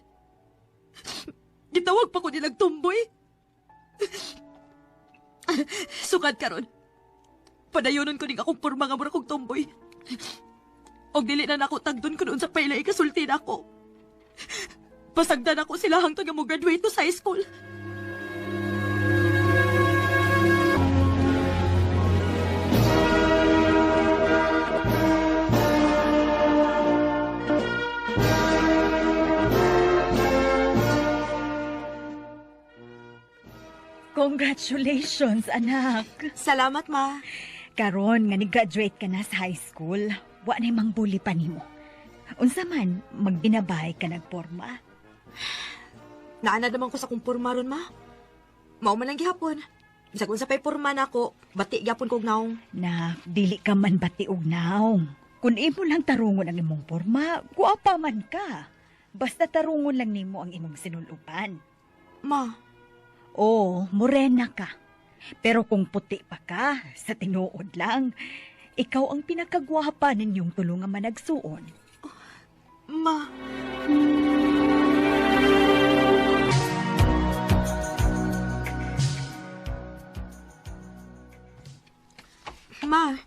Gitawag pa ko nilang tumboy. Sukad karon. Padayonon ko ning akong porma nga mura kong tumboy. Og dili na nako tagdon kun unsa pa ila ikasulti nako. Pasagdan ako sila hangtod nga mo graduate ko sa high school. Congratulations, anak. Salamat, ma. Karon nga ni-graduate ka na sa high school, wa na mangbuli pa nimo. Unsa man, magbinabay ka nagporma. Naana naman ko sa kong porma ron, ma. Mao man lang gihapon. Bisag unsa pa'y porma nako, bati gyapon kog naong. Na, dili ka man bati og naong. Kun imo lang tarungon ang imong porma, guwapa man ka. Basta tarungon lang nimo ang imong sinulupan. Ma. Oo, morena ka. Pero kung puti pa ka, sa tinuod lang, ikaw ang pinakagwapa ninyong tulungan managsuon. Oh, ma. Ma,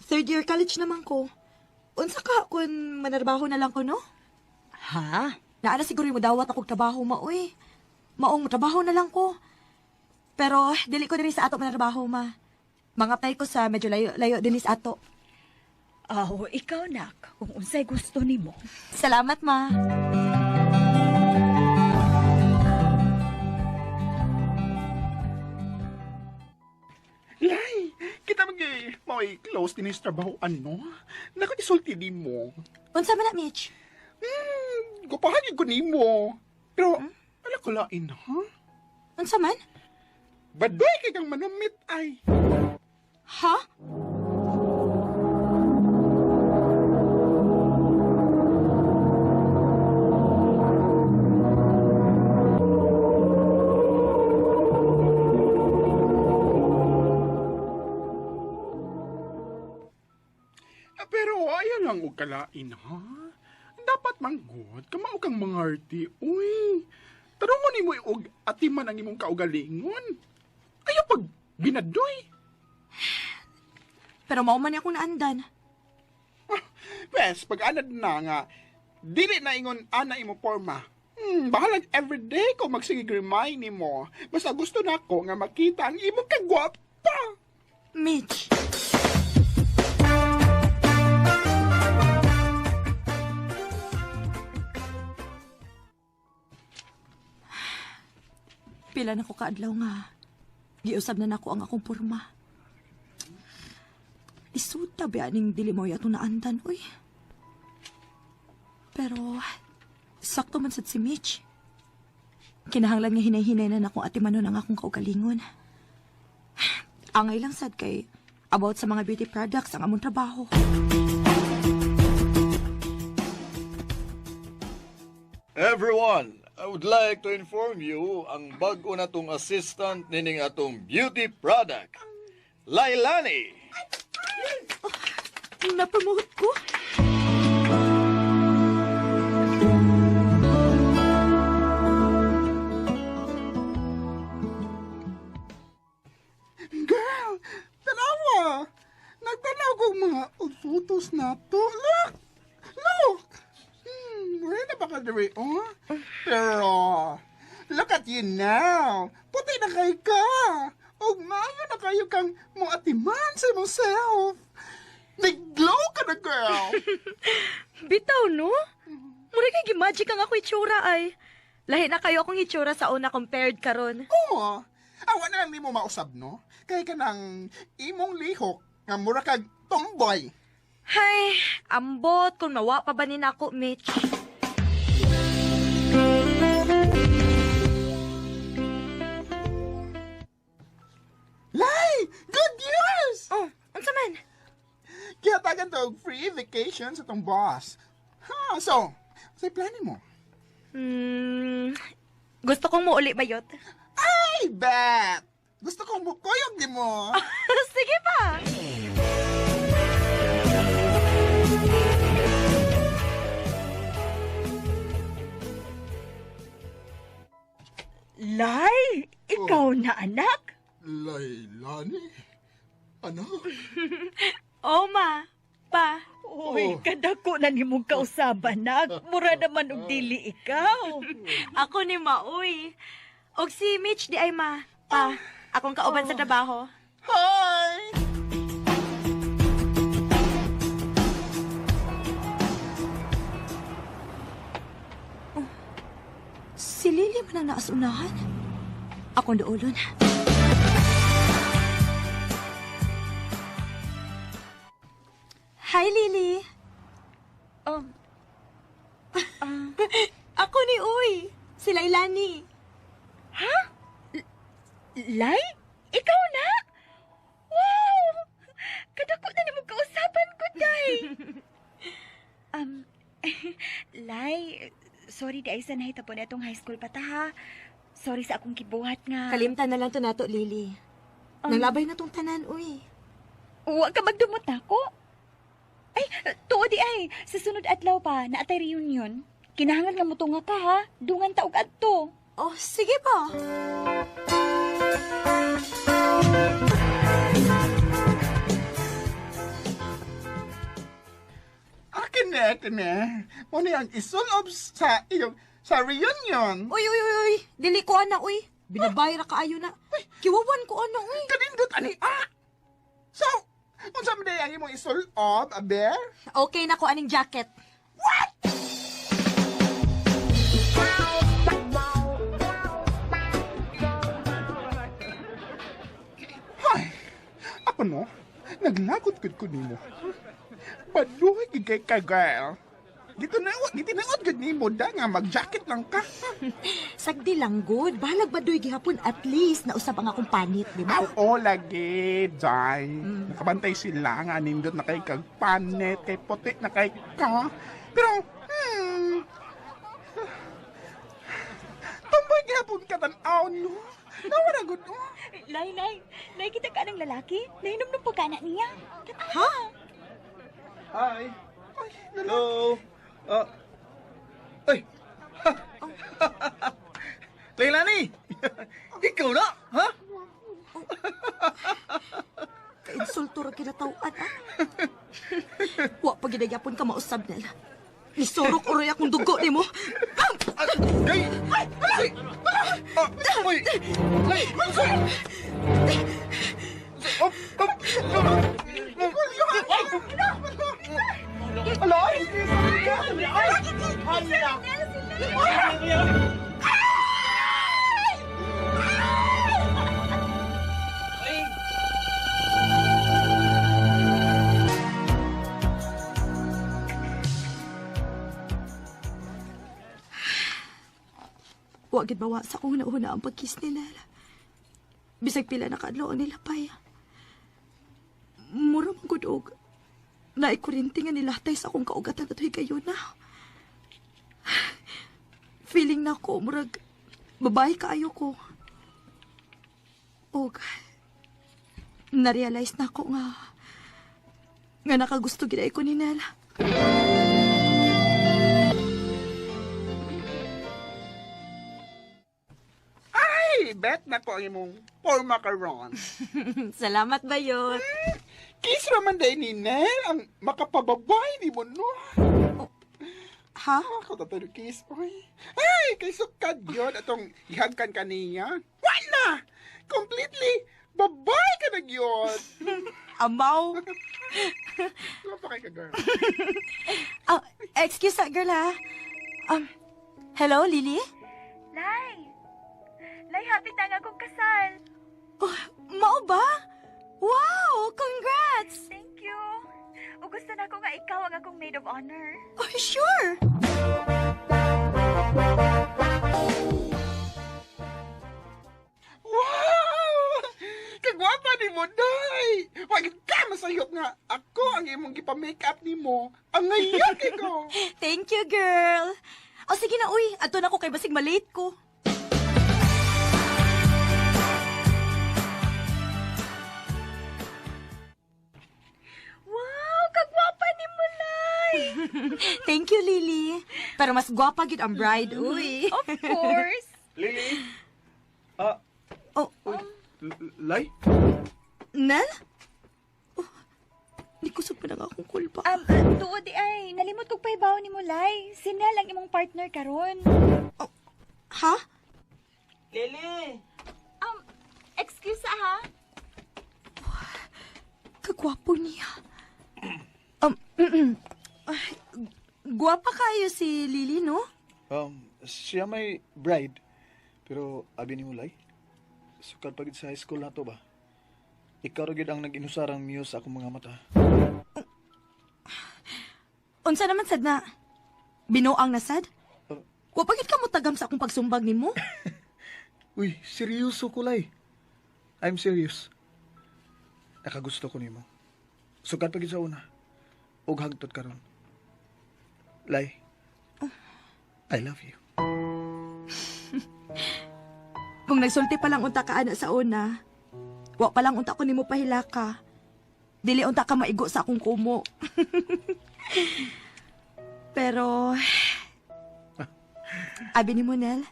third year college naman ko. Unsa ka kung manarbaho na lang ko, no? Ha? Naana siguro yung madawat akong trabaho, ma, uy. Maong trabaho na lang ko. Pero dili ko diri sa ato manarbaho, ma. Mangapay ko sa medyo layo din sa ato. Aw, ikaw, nak, kung unsay gusto nimo. Salamat, ma. Lay, kita mag mao'y close din sa trabaho, ano? Naka-isulti di mo. Unsa man na, Mitch? Gupahan ko nimo. Pero, ala ko lain, ha? Unsa man? Badoy kay kang manumit ay. Ha? Pero ayaw lang og kalain, ha? Dapat manggod, kamao kang mangarti, uy. Tarungon nimo og atiman ang imong kaugalingon. Ayaw pag binadoy. Pero mao man akong naandan. Pwes, pag-anad na nga, dili na ingon ana imo porma. Bahalag everyday ko magsigig remind nimo. Basta gusto na ko nga makita ang imong kagwapa. Mitch. Pila na ko kaadlaw nga. Giusab na nako ang akong porma. Isuta ba ning dili mo atong naandan, uy. Pero, sakto man sad si Mitch. Kinahanglan nga hinay-hinay na nakong atimanon ang akong kaugalingon. Angay lang sad kay about sa mga beauty products ang among trabaho. Everyone, I would like to inform you ang bag-o na tong assistant nining atong beauty product, Lailani. Na-promote ko? Girl, tanawa! Nagtanaw kong mga old photos na to. Look! Look! Wala na ba ka diri, oh? Pero, look at you now! Puti na kayo ka! Og maayo na kayo kang moatiman sa imong self! Nag-glow ka na, girl! Bitaw, no? Mura kay gimagic ang ako itsura ay. Lahi na kayo akong itsura sa una compared karon. Oo. Awa na lang nimo mausab, no? Kay ka ng imong lihok nga mura kag tomboy. Hay, ambot kung mawa pa ba ni nako, Mitch. Lay! Good news! Oh, unsa man? Gihatagan to og free vacation sa tong boss. Ha, so, unsay plano mo? Gusto kong muuli bayot. Ay, bet! Gusto kong mukuyog ni mo. Sige pa! Lay, ikaw na anak. Lailani? Ano? Oh, ma. Pa. Uy, kadako na ni mong kausaban, nak. Mura naman og dili ikaw. Ako ni Maoy. Og si Mitch di ay ma. Pa, akong kauban sa trabaho. Hi! Oh, si Lily man ang naasunahan. Akong duolon. Hi, Lily. Ako ni Uy. Si Lailani. Ha? Lay? Ikaw na? Wow! Kadako na ni mong kausaban ko, Day. Lay, sorry di ay sa nahitabo na itong high school pa ta, ha? Sorry sa akong kibuhat nga. Kalimtan na lang to nato, Lily. Nanglabay na tong tanan, Uy. Huwag ka magdumot nako. Ay, tuo di ay. Sa sunod adlaw pa, naatay reunion. Kinahanglan nga mutunga ka, ha? Dungan ta og adto. Oh, sige pa. Akin na, akin na. Muna ang isulob sa iyong, sa reunion. Uy, uy, uy, uy. Dili ko ana, uy. Binabay ra kaayo na. Kiwawan ko ana, uy. Kanindot ani, ah! So, unsa man day ang imong isulob, aber? Okay na ko aning jacket. What? Hay, ako no, naglagot gud ko nimo. Baduhay gid kay ka, girl. Gitinaot gud nimo da nga mag-jacket lang ka. Sagdi lang gud, bahalag baduy gihapon at least nausab ang akong panit, di ba? Oo lagi, Jai. Nakabantay sila nga nindot na kay kag panit, kay puti na kay ka. Pero, tumboy gihapon ka tan-aw, no? Nawara gud, oh. Lay, lay. Nakikita ka ng lalaki? Nainom ng pagkana niya. Ha? Hi. Ay, Hello. Ay. Leilani! Ikaw na, ha? Kainsulto ra kinatawan, ah. Wa pa ginagyapon ka mausab nila. Nisurok oray akong dugo nimo. Ay! Ay! Uy! Lay! Oh! Oh! Aloy! Wa gid bawa sa akong una-una ang pagkiss ni Nela. Bisag pila na kaadlaw ang nilapay. Mura man gud og naikurinti nga nilatay sa akong kaugatan at higayon na. Feeling na ko, murag, babae kaayo ko. Og, na-realize na ko nga nakagusto gid ko ni Nel. Ay, bet na ko ang imong forma karon. Salamat, bayot. Kiss raman day ni Nel ang makapababay ni mo, no? Ha? Ako tato kiss, oy. Ay, kay sukad yun atong ihagkan kaniya. Wala! Completely, babay ka na yun. Amaw. Guwapo kay ka, girl. Oh, excuse that girl, ha? Hello, Lily? Lay! Lay, happy na nga akong kasal. Oh, mao ba? Wow! Congrats! Thank you. O gusto na ko nga ikaw ang akong maid of honor. Oh, sure! Wow! Kagwapa ni mo, day! Wag ka masayop nga. Ako ang imong gipa-make up ni mo. Ang ngayon kay ko. Thank you, girl. O sige na, uy. Ato na ko kay basig malate ko. Wow, kagwapa ni mo, Lay! Thank you, Lily. Pero mas gwapa gid ang bride, uy. Of course. Lily? Ah, Oh, Lay? Nel? Oh, di ko sa pa akong kulpa. Tuod di ay, nalimot kog pahibaw ni mo, Lay. Si Nel ang imong partner karon. Ha? Lily! Excuse ha? Kagwapo niya. Ay, gwapa kayo si Lily, no? Siya may bride. Pero abi ni mo, Lay, sukad pagid sa high school na to ba? Ikaw ra gyud ang nag-inusarang muse sa akong mga mata. Unsa naman sad na? Binuang na sad? Wa pa gyud ka mo tagam sa akong pagsumbag nimo? Uy, seryoso ko, Lay. I'm serious. Nakagusto ko nimo. Sukad pagid sa una. Og hagtod karon. Lay, I love you. Kung nagsulti pa lang unta ka ana sa una, wa pa lang unta ko nimo pahilaka. Dili unta ka maigo sa akong kumo. Pero, abi ni Monel,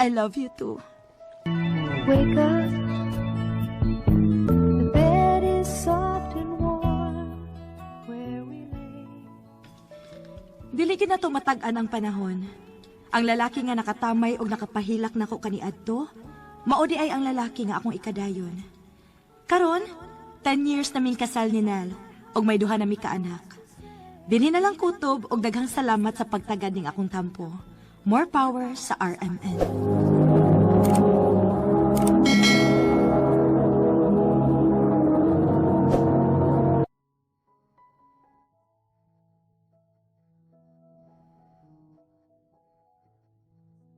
I love you too. Wake up. The bed is soft and warm where we lay. Dili gid na to matag-an ang panahon. Ang lalaki nga nakatamay og nakapahilak nako kaniadto, mao di ay ang lalaki nga akong ikadayon. Karon, 10 years naming kasal ni Nel, og may duha nami kaanak. Dinhi na lang kutob og daghang salamat sa pagtagad ning akong tampo. More power sa RMN.